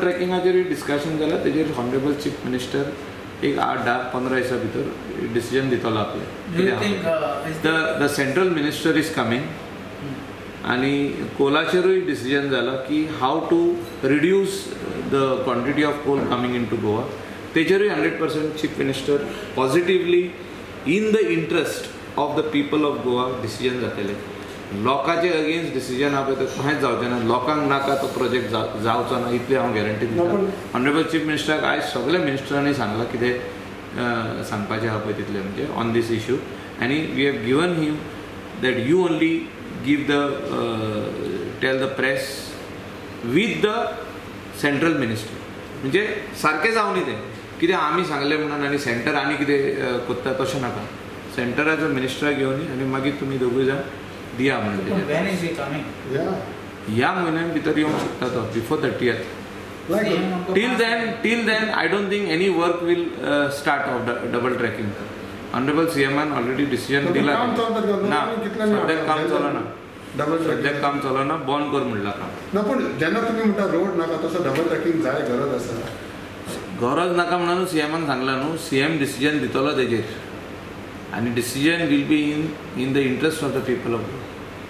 ट्रॅकिंगाचेरूय discussion जालां. तेजेर honourable chief minister एक 8, 10, 15 दिसां भितर डिसिजन दितलो आपलें. Do you think is The central minister is coming आणि कोलाचेरूय डिसिजन जाला की how to reduce the quantity of coal coming into Goa. तेजेरूय 100% chief minister positively, in the interest of the people of Goa, decision जातलें. लोकांचे against decision आहा पळय, तें कांयच जावचें ना. लोकांक नाका तो प्रोजेक्ट जावचो ना, इतली हांव गॅरंटी दिता. ऑनरेबल चीफ मिनिस्टराक आयज सगळे मिनिस्टरांनी सांगलां कितें सांगपाचें आहा पळय तितलें, म्हणजे ऑन these issue. आनी we have given him that you only give the tell the press with the central minister. म्हणजे सारकें जावं न्ही तें, कितें आमी सांगलें म्हणून आनी सेंटर आनी कितें कोत्ता, तशें नाका. सेंटराचो मिनिस्टराक घेवन आनी मागीर तुमी दोगूय जाण दिया म्हणून तेजेर. When is he coming? Yeah. ह्या म्हयन्यान भितर येवंक शकता तो, before 30th. Like, Till then, I don't think any work will start of double tracking. Honorable CM already decision तर दिला. काम चलता का? ना. कितल्यांनी? सद्याक काम चलना. डबल सद्याक काम चलना, बंद कर म्हणला काम. ना, पण जेन्ना तुमी म्हणटा रोड नाका, तसो डबल ट्रॅकिंग जाय, गरज आसा. गरज नाका म्हणून सीएमान सांगला न्हू. सीएम डिसिजन दितलो तेजेर आनी decision will be in the interest of the people of Goa.